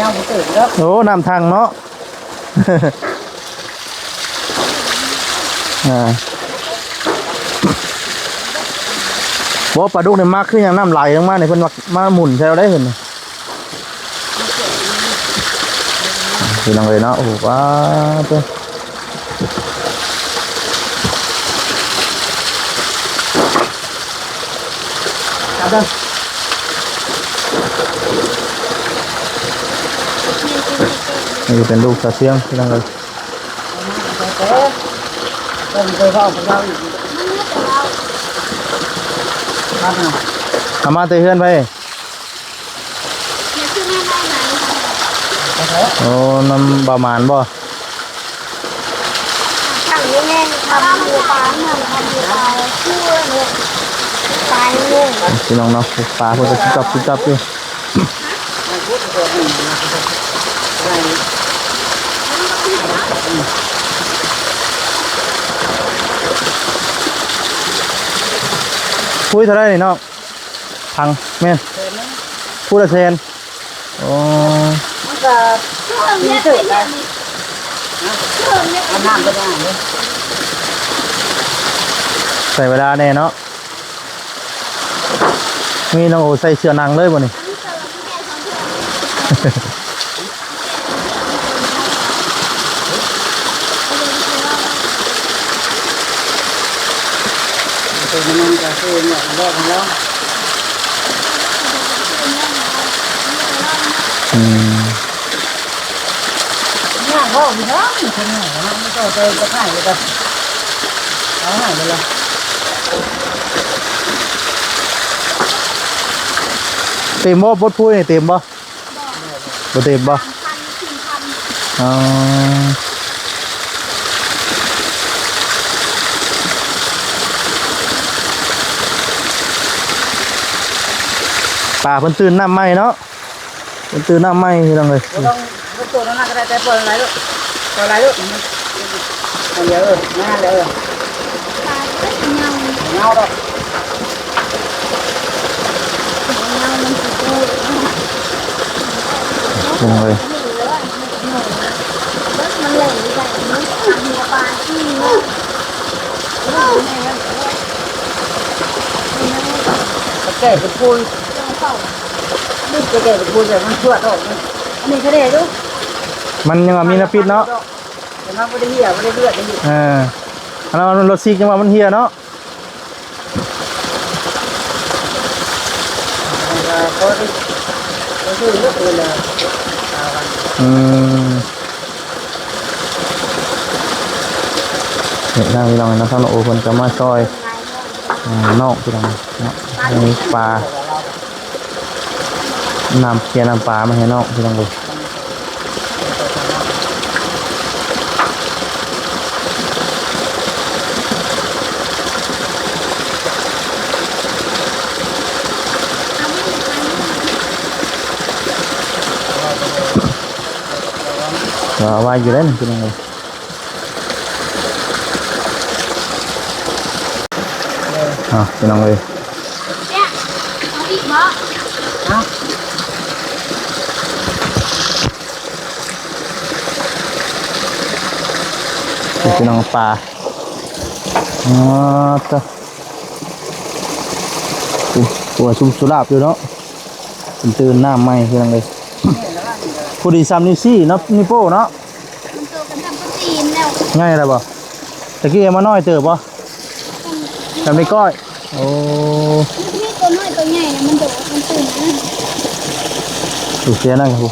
ຍາວບໍ່ເຕີບເດີ. ໂອ້ ນ້ຳທັງເນາະ. ອ່າ ບໍ່ ປາດຸກນີ້ມັກຄືຫຍັງ ນ້ຳໄຫຼລົງມານີ້ ເພິ່ນມັກມາໝຸ່ນໃສ່ເຮົາໄດ໋ເພິ່ນ. ພີ່ນ້ອງເອີຍເນາະ ໂອ້ ປາດເຕີ ນີ້ເປັນລູກສາວຊຽງ ພີ່ນ້ອງເອີຍ. ເອົາມາແຕ່ເຮືອນໃຜ? ໂອ້ ນຳບ່າວໝານບໍ່? ພີ່ນ້ອງເນາະ ປາເພິ່ນກໍຈຸບຈັບຈຸບຈັບຢູ່. ປຸ້ຍເທົ່າໃດນີ້ນ້ອງ? ຖັງ ແມ່ນ ຜູ້ລະແສນ. ອໍ ມັນກໍມີເຕີບໄດ໋. ໃຊ້ເວລາແດ່ເນາະ. ນີ້ນ້ອງໂອໃສ່ເສື້ອໜັງເລີຍບໍ່ນີ້? ອືມ ເຕັມບໍ່? ບົດພູນີ້ເຕັມບໍ່? ບໍ່ເຕັມບໍ່? ອໍ ປາເພິ່ນຕື່ນນ້ຳໃໝ່ເນາະ. ມັນຕື່ມນ້ຳໃໝ່ພີ່ນ້ອງເອີຍ. ບໍ່ຕ້ອງ ບໍ່ຕ້ອງຕົວນັ້ນກໍໄດ້ ແຕ່ປ່ອຍມັນໄຫຼໂລດ ປ່ອຍໄຫຼໂລດ. ອັນດຽວ ເອີ ນັ້ນແຫຼະ ເອີ ເຫງົາດອກ ພີ່ນ້ອງເອີຍ. ແກ່ເປັນໂພນ ແກ່ເປັນໂພນແບບມັນຊວດອອກ ອັນນີ້ກະແດ່ດູ ມັນຍັງວ່າມີນ້ຳປິດເນາະ ແຕ່ມັນບໍ່ໄດ້ເຫື່ອ ບໍ່ໄດ້ເລືອດນີ້. ເອີ ອັນນັ້ນລົດຊິກຍັງວ່າມັນເຫື່ອເນາະ. ອືມ ເຮັດນຳພີ່ນ້ອງເນາະ ທາງນ້ອງໂອເພິ່ນກໍມາຊ່ອຍ ອ່າ ນ້ອງພີ່ນ້ອງເນາະ ໃຫ້ປາ ນ້ຳເຄຍນ້ຳປາມາໃຫ້ນ້ອງພີ່ນ້ອງເອີຍ. ກໍໄວຢູ່ເດ້ພີ່ນ້ອງເອີຍ. ອ່ະ ພີ່ນ້ອງເອີຍ ເອົາອີກບໍ່? ພີ່ນ້ອງປາ ອໍ ໂຕ ໂອ້ ຕົວຊຸ່ມສຸລາບຢູ່ເນາະ. ເພິ່ນຕື່ມນ້ຳໃໝ່ພີ່ນ້ອງເອີຍ ພໍດີສ່ຳນິ້ວຊີ້ເນາະ ນິ້ວໂປ້ເນາະ. ມັນໂຕກັນທັງປະຕີນແລ້ວ ໃຫຍ່ແລ້ວບໍ່? ຕະກີ້ເອົາມານ້ອຍເຕີບບໍ່? ອືມ ສ່ຳນິ້ວກ້ອຍ. ໂອ້ ມີໂຕນ້ອຍໂຕໃຫຍ່ນະ ມັນໂດດ ມັນຕື່ມນະ. ໂອເຄ ນັ້ນກໍ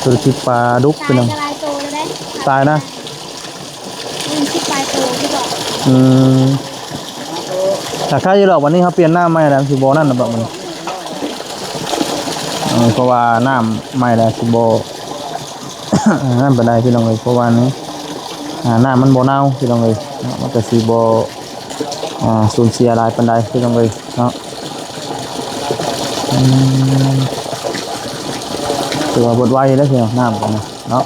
ທຸລະກິດປາດຸກ ຕາຍ ພີ່ນ້ອງ ກໍຫຼາຍໂຕແລ້ວເດ້ ຕາຍນະ. ມັນສິບປາຍໂຕຄືເກົ່າ. ອືມ ຖ້າໄຄຢູ່ດອກ ວັນນີ້ເຮົາປ່ຽນນ້ຳໃໝ່ແລ້ວ ມັນຊິບໍ່ນັ້ນດອກບັດນີ້ ເອີ ເພາະວ່ານ້ຳໃໝ່ແລ້ວຊິບໍ່ ນັ້ນປານໃດພີ່ນ້ອງເອີຍ ເພາະວ່ານີ້ ອ່າ ນ້ຳມັນບໍ່ເນົ່າພີ່ນ້ອງເອີຍເນາະ ມັນກໍຊິບໍ່ ອ່າ ສູນເສຍຫຼາຍປານໃດພີ່ນ້ອງເອີຍເນາະ. ອືມ ຖືວ່າເບິດໄວເດ້ພີ່ນ້ອງ ນ້ຳກັນນະເນາະ.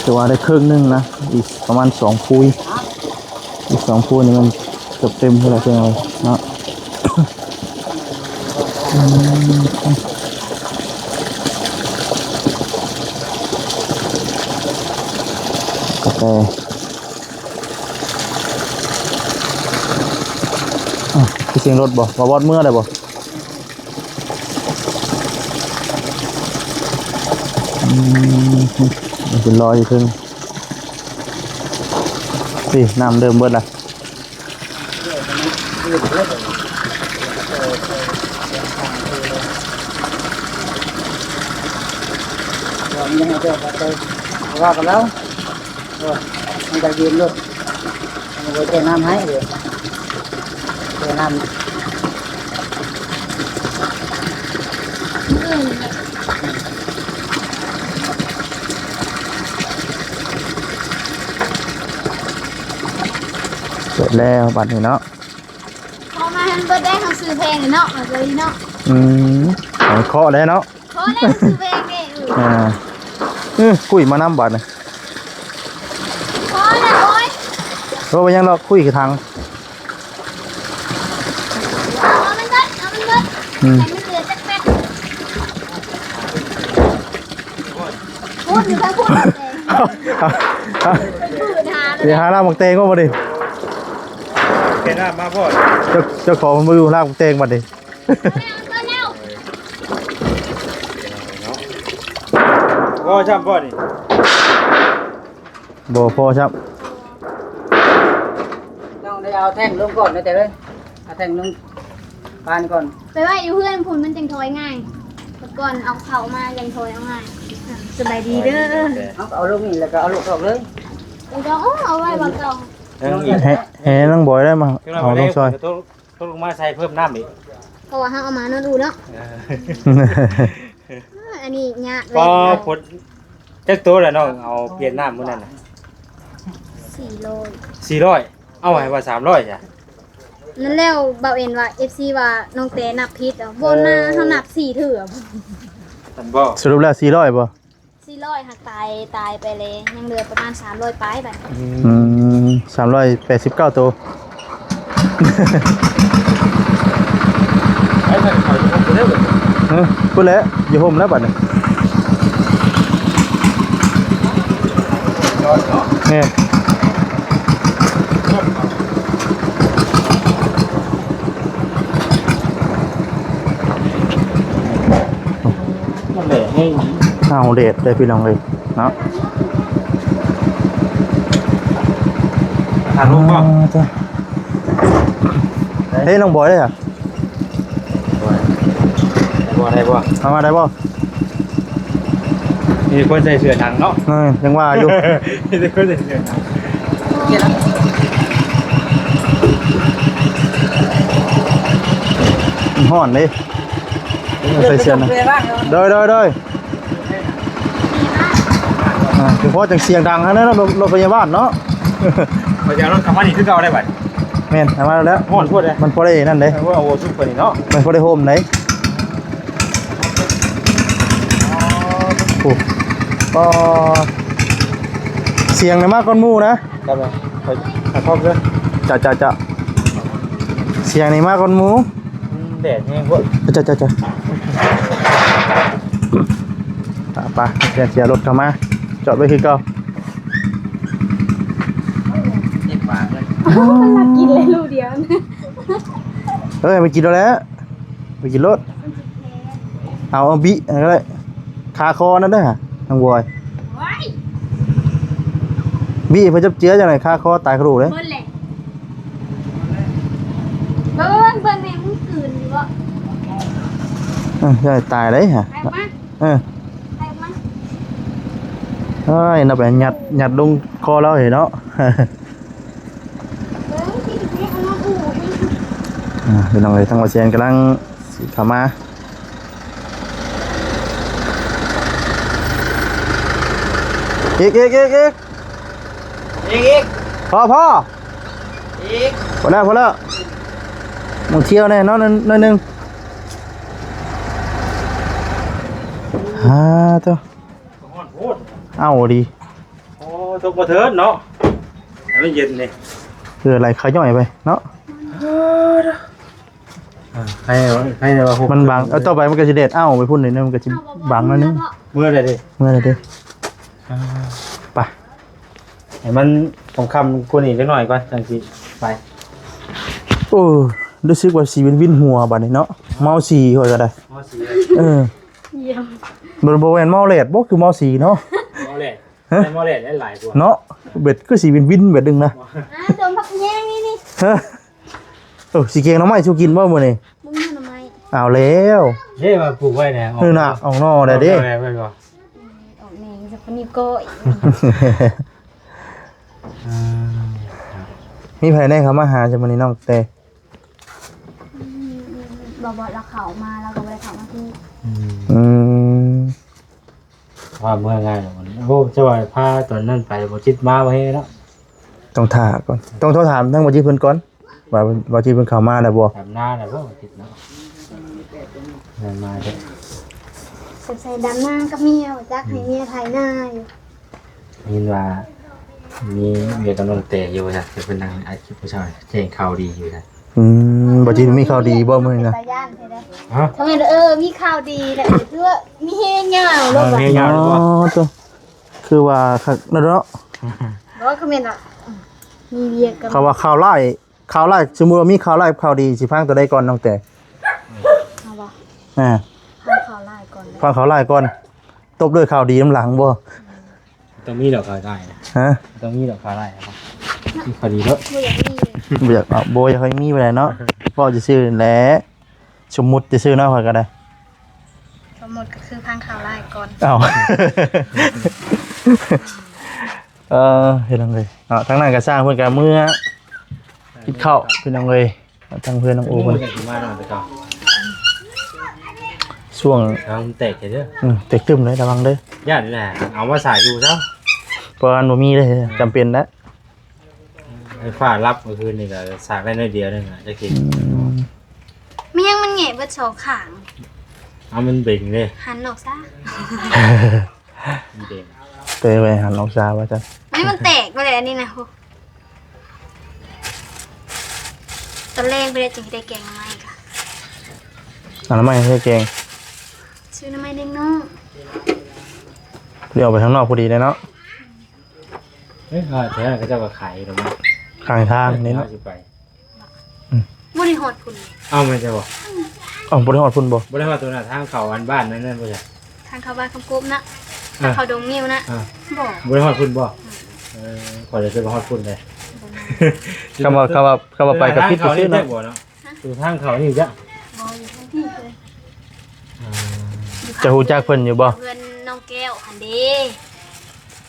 ຖືວ່າໄດ້ເຄິ່ງໜຶ່ງນະ ອີກປະມານສອງພູຍ ອີກສອງພູຍນີ້ມັນເກືອບເຕັມພຸ້ນແຫຼະເພິ່ນວ່າເນາະ. ອືມ ກາແຟ ອ້າວ ຄືສຽງລົດບໍ່? ບ່າວອດເມືອໄດ້ບໍ່? ອືມ ເປັນລອຍຢູ່ເທິງ ນີ້ ນ້ຳເລີ່ມເບິດລະ. ວ່າກັນແລ້ວ ເອີ ມັນກະຢືມໂລດ ມັນບໍ່ແຈກນ້ຳໃຫ້ເດີ ແຈກນ້ຳ ເປີດແລ້ວບັດນີ້ເນາະ. ເອົາມາໃຫ້ມັນເບິດໄດ້ ເຮົາຊື້ແພງເນາະ ເອົາເລີຍເນາະ. ອືມ ເຄາະແລ້ວເນາະ ເຄາະແລ້ວ ຊື້ແພງເດ້. ເອີ ອ່າ ເອີ ຄຸຍມານຳບາດນີ້ ພໍແລ້ວໂອ້ຍ. ໂອ້ ບໍ່ຫຍັງດອກ ຄຸຍກະຖັງ. ເອົາມັນເບິດ ເອົາມັນເບິດ ອືມ ໃຫ້ມັນເຫຼືອຈັກແປັດ. ພຸ້ນຢູ່ທາງພຸ້ນ ເອົາ ເອົາ ຊິຫາລາກໝາກແຕງບໍ່ບັດນີ້? ເປັນລາກມາບໍ່? ເຈົ້າ ເຈົ້າຂອງມັນບໍ່ຢູ່ ລາກໝາກແຕງບັດນີ້. ພໍແລ້ວ ພໍແລ້ວ ພໍແລ້ວ. ບໍ່ຊ້ຳບໍ່ນີ້? ບໍ່ພໍຊ້ຳ. ນ້ອງໄດ້ເອົາແທ່ງລົງກ່ອນເດີ ເອົາແທ່ງລົງປານກ່ອນ ໄປໄວ້ຢູ່ເຮືອນພຸ້ນ ມັນຈັ່ງຖອຍງ່າຍ ກ່ອນເອົາເຂົ້າມາຈັ່ງຖອຍເອົາງ່າຍ. ສະບາຍດີເດີ ເອົາ ເອົາລົງນີ້ ແລ້ວກະເອົາລົງອອກເລີຍ ເອົາ ເອົາໄວ້ບ່ອນເກົ່າ. ແຮ ແຮນ້ອງບອຍໄດ້ມາ ເອົາລົງຊ່ອຍ ໂທ ໂທລົງມາໃສ່ເພີ່ມນ້ຳອີກ ເພາະວ່າເຮົາເອົາມານອນອູເນາະ. ເອີ ອັນນີ້ຍາກເລີຍ ພໍ ພໍ ຈັກໂຕແລ້ວນ້ອງເອົາປ່ຽນນ້ຳມື້ນັ້ນນະ? ສີ່ຮ້ອຍ ສີ່ຮ້ອຍ. ເອົາໃຫ້ວ່າສາມຮ້ອຍຊະ. ນັ້ນແລ້ວ ບ່າວເອັນວ່າ ເອັຟຊີ ວ່ານ້ອງແຕນັບຜິດ ເອົາ ບໍ່ນາ ເອີ ເຮົານັບສີ່ເທື່ອ. ອັນບໍ່ ສະຫຼຸບແລ້ວສີ່ຮ້ອຍບໍ່? ສີ່ຮ້ອຍ ຫາກຕາຍ ຕາຍໄປແລ້ວ ຍັງເຫຼືອປະມານສາມຮ້ອຍປາຍບາດ. ອືມ ສາມຮ້ອຍແປດສິບເກົ້າໂຕ. ພຸ້ນແຫຼະ ຢູ່ຮົ່ມແລ້ວບາດນີ້ ແມ່ນ. ມັນແດດແຮງ ເອົາແດດເດີພີ່ນ້ອງເອີຍເນາະ. ຫາລົມບໍ່? ເອີ ເຮີ້ຍ ນ້ອງບອຍເດ້ ບໍ່ໄດ້ບໍ່? ເອົາມາໄດ້ບໍ່? ມີຄົນໃສ່ເສື້ອໜັງເນາະ. ເອີ ຍັງວ່າຢູ່ ມີແຕ່ຄົນໃສ່ເສື້ອໜັງ. ມັນຮ້ອນເດ້ ໃສ່ເສື້ອໜັງ. ໂດຍ ໂດຍ ໂດຍ. ອ່າ ສະເພາະຈັ່ງສຽງດັງຫັ້ນແຫຼະເນາະ ລົດ ລົດພະຍາບານເນາະ. ຂ້ອຍຈະເອົາລົດເຂົ້າມານີ້ຄືເກົ່າໄດ້ບັດ. ແມ່ນ ເອົາມາແລ້ວ ຮ້ອນໂພດເດ້ ມັນພໍໄດ້ນັ້ນເດ້. ເອີ ເອົາຊຸກໄປນີ້ເນາະ ມັນພໍໄດ້ໂຮມໄດ໋. ໂອ້ ກໍສຽງນີ້ມາກ່ອນໝູ່ນະ. ຈັບໄວ້ ຂ້ອຍ ຂ້ອຍເດີ. ເຈົ້າ ເຈົ້າ ເຈົ້າ ສຽງນີ້ມາກ່ອນໝູ່. ອືມ ແດດແຮງໂພດ. ເຈົ້າ ເຈົ້າ ເຈົ້າ ໄປ ໄປ ເສຍ ເສຍລົດເຂົ້າມາ ຈອດໄວ້ຄືເກົ່າ. ເຈັບປາກເລີຍ. ມັນລັກກິນເລີຍລູກດຽວ. ເອີຍ ໄປກິນໂລດແຫຼະ ໄປກິນໂລດ. ເອົາ ເອົາບິອັນນັ້ນກໍໄດ້ ຄາຄໍນັ້ນເດີ ນາງບອຍ. ໂອ້ຍ ບິເພິ່ນຈັບເຈື່ອຈັ່ງໃດ ຄາຄໍຕາຍຄາລູກເດ້. ເບິ່ງແຫຼະ ເບິ່ງ ເບິ່ງແມ່ງມັນກືນຢູ່ບໍ່? ເອີ ຢ່າໃຫ້ຕາຍເດ້ຫະ. ໄປອອກມາ ເອີ ໄປອອກມາ. ເອີຍ ເນາະ ໄປຍັດ ຍັດລົງຄໍລາວເດເນາະ. ອ່າ ພີ່ນ້ອງເອີຍ ທາງບ່າວແຊນກຳລັງຊິເຂົ້າມາ. ອີກ ອີກ ອີກ ອີກ ອີກ ອີກ ພໍ ພໍ ອີກ ພໍແລ້ວ ພໍແລ້ວ. ມາທ່ຽວແດ່ເນາະ ໜ້ອຍໜຶ່ງ. ອ່າ ໂທ້ ຮ້ອນໂພດ. ເອົາດີ. ໂອ້ ຕົກບໍ່ເທີນເນາະ ໃຫ້ມັນເຢັນນີ້. ເອີ ໄຫຼຂະຫຍ້ອຍໄປເນາະ. ເອີ ໃຫ້ ໃຫ້ວ່າຫົກ ມັນບັງ ເອີ ຕໍ່ໄປມັນກໍຊິແດດເອົາໄປພຸ້ນເດເນາະ ມັນກໍຊິບັງໜ້ອຍໜຶ່ງ. ເມື່ອໃດເດ ເມື່ອໃດເດ ອ່າ ໄປ ໃຫ້ມັນຄ່ຳໆກວ່ານີ້ຈັກໜ້ອຍກ່ອນ ຈັ່ງຊິໄປ. ໂອ້ ຮູ້ສຶກວ່າຊິວິນໆຫົວບາດນີ້ເນາະ ເມົາສີຂ້ອຍກໍໄດ້ ເມົາສີ ເອີ ຢ້ຽມ ບໍ່ ບໍ່ແມ່ນເມົາແຫຼດບໍ່ ຄືເມົາສີເນາະ ເມົາແຫຼດ ຮະ ໃສ່ໝໍ້ແຫຼດຫຼາຍໆກວ່າເນາະ ເບັດຄືຊິວິນໆແບບໜຶ່ງນະ. ອ່າ ຕົ້ມຜັກຂະແຍງນີ້ນີ້ ຮະ ໂອ້ ຊິແກງໜໍ່ໄມ້ສູ່ກິນບໍ່ມື້ນີ້? ບໍ່ມີໜໍ່ໄມ້. ເອົາແລ້ວ ເດ້ວ່າປູກໄວ້ແລ້ວ ເອີນະ ອອກໜໍ່ແລ້ວເດ້ ອອກແລ້ວແມ່ນບໍ່? ອອກແໜ່ ສະພະນິວກ້ອຍ. ອ່າ ມີໃຜແດ່ເຂົ້າມາຫາຊະມື້ນີ້ນ້ອງແຕ່? ອືມ ບໍ່ ບໍ່ ລາວເຂົ້າມາ ລາວກໍບໍ່ໄດ້ເຂົ້າມາທີ່ ອືມ ອືມ. ວ່າເມື່ອງານແລ້ວມັນ ໂອ້ ຈະວ່າພາຕອນນັ້ນໄປບໍ່ຈິດມາບໍ່ເຮັດເນາະ ຕ້ອງຖ້າກ່ອນ ຕ້ອງໂທຖາມທາງບໍ່ຈິດເພິ່ນກ່ອນ ວ່າບໍ່ຈິດເພິ່ນເຂົ້າມາແລ້ວບໍ່ ດຳນາແລ້ວບໍ່ຈິດເນາະ ດຳນາເດີ ສົງໄສດຳນາກັບເມຍ ຈັກໃຫ້ເມຍໄຖນາຢູ່. ໄດ້ຍິນວ່າມີເມຍກຳລັງແຕກຢູ່ວ່າຊັ້ນ ເພິ່ນນັ່ງອັດຄລິບຜູ້ສາວແຈ້ງຂ່າວດີຢູ່ວ່າຊັ້ນ. ອືມ ບໍ່ຈິດມີຂ່າວດີບໍ່ມື້ນີ້ນະ? ຕາຢ້ານແທ້ເດ້ ຮະ ທຳໄມ ເອີ ມີຂ່າວດີແຫຼະ ຄືວ່າມີແຮງຍາວໂລດ ມີແຮງຍາວໂລດບໍ່? ອໍ ໂຕ ຄືວ່າຄັກເນາະ ບໍ່ ຄືແມ່ນລະ ມີວຽກກັນ ເຂົາວ່າຂ່າວຮ້າຍ ຂ່າວຮ້າຍ ສົມມຸດວ່າມີຂ່າວຮ້າຍກັບຂ່າວດີ ຊິຟັງຕົວໃດກ່ອນນ້ອງແຕ່? ເອົາບໍ່? ອ່າ ຟັງຂ່າວຮ້າຍກ່ອນ ຟັງຂ່າວຮ້າຍກ່ອນ ຕົບດ້ວຍຂ່າວດີນຳຫຼັງບໍ່? ຕ້ອງມີດອກຂ່າວຮ້າຍນະ ຮະ ຕ້ອງມີດອກຂ່າວຮ້າຍ ມີຂ່າວດີເນາະ ບໍ່ຢາກມີ ບໍ່ຢາກເອົາ ບໍ່ຢາກໃຫ້ມີປານໃດເນາະ ເວົ້າຊື່ໆແຫຼະ ສົມມຸດຊື່ໆເນາະ ຂ້ອຍກໍໄດ້ ສົມມຸດກໍຄືຟັງຂ່າວຮ້າຍກ່ອນ ເອົ້າ ເອີ ພີ່ນ້ອງເອີຍເນາະ ທາງນັ້ນກໍຊ່າງເພິ່ນກໍເມືອກິນເຂົ້າ ພີ່ນ້ອງເອີຍ. ທາງເພື່ອນນ້ອງໂອເພິ່ນ ຊ່ວງ ທາງແຕກເດີ ອືມ ແຕກຕຶ້ມເລີຍ ລະວັງເດີ ຢ້ານແຫຼະ ເອົາມາສາກຢູ່ຊະ ເພາະວ່າມັນບໍ່ມີເດ້ ຈຳເປັນແຫຼະ ໄຟຟ້າດັບມື້ຄືນນີ້ກໍສາກໄດ້ໜ້ອຍດຽວໜຶ່ງນະ ຈັກຊິ ອືມ ມັນຍັງ ມັນແຫງະເບິດສອງຂ້າງ ເອົາ ມັນເບັງເດ້ ຫັນອອກຊະ ເປັນໄວຫັນອອກສາວ່າຊັ້ນ ໄມ້ມັນແຕກໄປແລ້ວອັນນີ້ນະ ໂຫ ຕອນແລງໄປແລ້ວຈຶ່ງຊິໄດ້ແກງໜໍ່ໄມ້ກະ ເອົາໜໍ່ໄມ້ໃຫ້ແກງ ຊື້ໜໍ່ໄມ້ເດັກນ້ອຍ ຊິອອກໄປທາງນອກພໍດີເດ້ເນາະ ເອີ ແຖວນັ້ນເຂົາເຈົ້າກໍຂາຍຢູ່ດອກ ຂ້າງທາງນີ້ເນາະ ຊິໄປ ອືມ ບໍ່ໄດ້ຮອດພຸ້ນ ເອົ້າ ແມ່ນໃຊ່ບໍ່? ເອົ້າ ບໍ່ໄດ້ຮອດພຸ້ນບໍ່? ບໍ່ໄດ້ຮອດຕົວໜ້າທາງເຂົ້າອັນບ້ານນັ້ນບໍ່ໃຊ່? ທາງເຂົ້າບ້ານຄຳກົບນະ ອ່າ ທາງເຂົ້າດົງງິ້ວນະ ອ່າ ບໍ່ ບໍ່ໄດ້ຮອດພຸ້ນບໍ່? ອືມ ເອີ ຂ້ອຍເລີຍຄິດວ່າຮອດພຸ້ນເດ້ ບໍ່ແມ່ນ ຄຳວ່າ ຄຳວ່າ ຄຳວ່າໄປກໍຜິດຊື່ໆເນາະ ທາງເຂົ້ານີ້ແມ່ນບໍ່ເນາະ? ຮະ ຢູ່ທາງເຂົ້ານີ້ຈ້ະ ບໍ່ ຢູ່ທາງພີ້ເລີຍ ອ່າ ເຈົ້າຮູ້ຈັກເພິ່ນຢູ່ບໍ່? ເພື່ອນນ້ອງແກ້ວຫັ້ນເດ້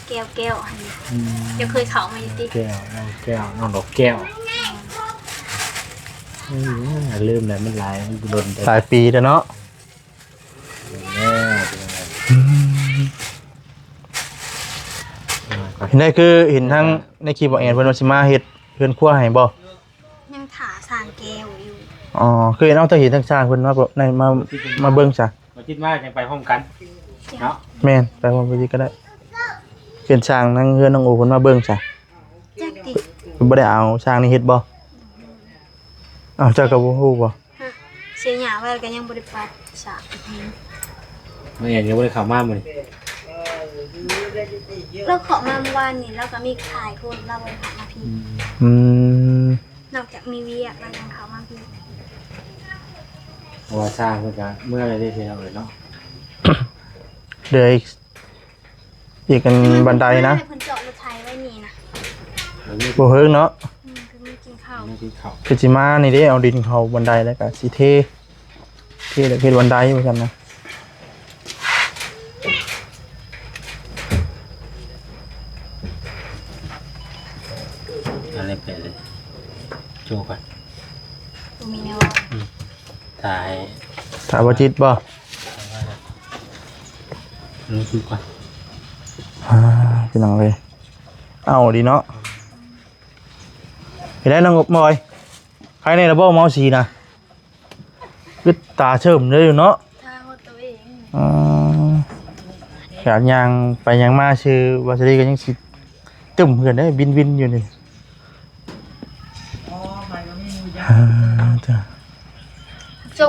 ແກ້ວ ແກ້ວຫັ້ນເດ້ ອືມ ເຈົ້າເຄີຍເຂົ້າມາຢູ່ຕິ? ແກ້ວ ນ້ອງແກ້ວ ນ້ອງດອກແກ້ວ ອືມ ອືມ ລືມແລ້ວ ມັນຫຼາຍ ມັນດົນ ຫຼາຍປີແລ້ວເນາະ ອືມ ເຫັນໄດ້ຄືເຫັນທາງໃນຄລິບບໍ່ແອນ ເພິ່ນວ່າຊິມາເຮັດເຮືອນຄົວໃຫ້ບໍ່? ຍັງຖ້າຊ່າງແກ້ວຢູ່ ອໍ ຄືເຫັນເອົາ ເຈົ້າເຫັນທາງຊ່າງເພິ່ນມາ ມາ ມາເບິ່ງຊະ ມາຈິດມາຈັ່ງໄປພ້ອມກັນເນາະ ແມ່ນ ໄປພ້ອມກັນກໍໄດ້ ເປັນຊ່າງທາງເຮືອນນ້ອງໂອເພິ່ນມາເບິ່ງຊະ ຈັກຕິ ເພິ່ນບໍ່ໄດ້ເອົາຊ່າງນີ້ເຮັດບໍ່? ອ້າວ ເຈົ້າກໍບໍ່ຮູ້ບໍ່? ຮະ ເສຍຫຍ້າໄວ້ແລ້ວກໍຍັງບໍ່ໄດ້ປັດສະ ແມ່ນ ຍັງບໍ່ໄດ້ເຂົ້າມາມື້ນີ້ ລາວເຂົ້າມາມື້ວານນີ້ ລາວກໍມີຂາຍພຸ້ນ ລາວບໍ່ໄດ້ເຂົ້າມາພີ້ ອືມ ອືມ ນອກຈາກມີວຽກແລ້ວຍັງເຂົ້າມາພີ້ ເພາະວ່າຊ່າງເພິ່ນກະເມືອແລ້ວເດ້ ພີ່ນ້ອງເອີຍເນາະ ເຫຼືອອີກ ອີກອັນບັນໄດນະ ເພິ່ນເຈາະລົດໄຖໄວ້ນີ້ນະ ບໍ່ເຮິງເນາະ ອືມ ຄືມີກິນເຂົ້າ ມີກິນເຂົ້າ ຄືຊິມານີ້ເດ້ ເອົາດິນເຂົ້າບັນໄດ ແລ້ວກະຊິເທ ເທ ເຮັດບັນໄດວ່າຊັ້ນນະ ອັນນີ້ເປັນໂຈກັນ ບໍ່ມີແນວ ອືມ ຖ້າໃຫ້ ຖ້າບໍ່ຈິດບໍ່? ລອງດູກ່ອນ ອ່າ ພີ່ນ້ອງເອີຍ ເອົາດີເນາະ ເຮັດໄດ້ນ້ອງມອຍ ໃຄແນ່ລະບໍ່ ເມົາສີນະ? ຄືຕາເສີມເລີຍເນາະ ທາຮອດໂຕເອງ ອໍ ກະຍ່າງໄປຍ່າງມາຊື່ ວ່າຊິໄດ້ກໍຍັງຊິຕຶ້ມເຮືອນເດ້ ວິນໆຢູ່ນີ້ ອ່າ ຈ້າ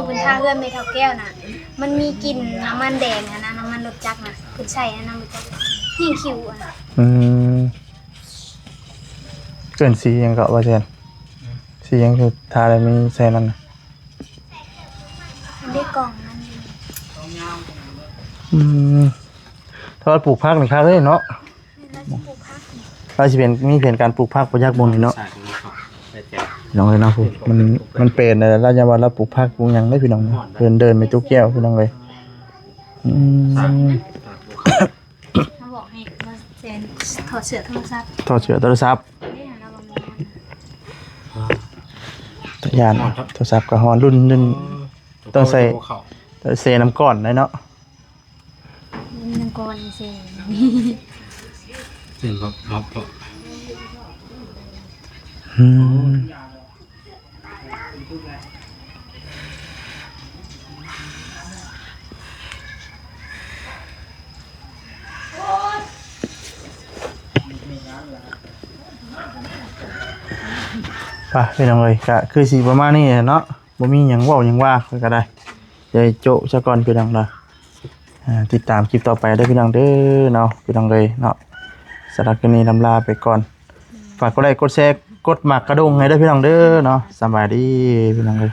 ເພິ່ນທາເຮືອນແມ່ເຖົ້າແກ້ວນະ ມັນມີກິ່ນນ້ຳມັນແດງຫັ້ນນະ ນ້ຳມັນລົດຈັກນະ ເພິ່ນໃສ່ໃນນ້ຳລົດຈັກ ແຮງຂິວຫັ້ນນະ. ອືມ ເອີ້ນສີຫຍັງເກາະ ວ່າຊັ້ນ? ສີຫຍັງຄືທາແລ້ວມີໃສ່ນັ້ນນະ? ເດ້ ກ່ອງມັນ. ອືມ ຖ້າວ່າປູກຜັກນີ້ຄັກເລີຍເນາະ. ແມ່ນລາວຊິປູກຜັກນີ້ ລາວຊິເປັນ ມີແຜນການປູກຜັກບໍ່ຈັກບ່ອນນີ້ເນາະ. ນ້ອງເອີຍເນາະ ຜູ້ ມັນ ມັນເປັນແລ້ວ ລາວຍັງວ່າລາວປູກຜັກປູກຫຍັງເດ້ພີ່ນ້ອງ. ເດີນ ເດີນໄປຕູ້ແກ້ວພີ່ນ້ອງເອີຍ. ອືມ ເຮົາບອກໃຫ້ວ່າແຊນຖອດເສື້ອໂທລະສັບ ຖອດເສື້ອໂທລະສັບ. ເດ້ ລາວວ່າຮ້ອນ ຢ້ານ ໂທລະສັບກໍຮ້ອນ ລຸ້ນ ລຸ້ນ ເອີ ຕ້ອງໃສ່ ເຂົ້າ ແຊ່ນ້ຳກ້ອນໄດ້ເນາະ. ໜຶ່ງກ້ອນເຊັ່ນ ເຊັ່ນ ອືມ ໄປພີ່ນ້ອງເອີຍ ກະຄືຊິປະມານນີ້ແຫຼະເນາະ. ບໍ່ມີຫຍັງເວົ້າຫຍັງວ່າ ຂ້ອຍກໍໄດ້ ໄດ້ໂຈະຊະກ່ອນພີ່ນ້ອງເດີ. ອ່າ ຕິດຕາມຄລິບຕໍ່ໄປເດີພີ່ນ້ອງເດີເນາະ ພີ່ນ້ອງເອີຍເນາະ. ສຳລັບຄລິບນີ້ລຳລາໄປກ່ອນ. ຝາກກົດໄລ້ ກົດແຊ ກົດໝາກກະດົງໃຫ້ເດີພີ່ນ້ອງເດີເນາະ. ສະບາຍດີພີ່ນ້ອງເອີຍ.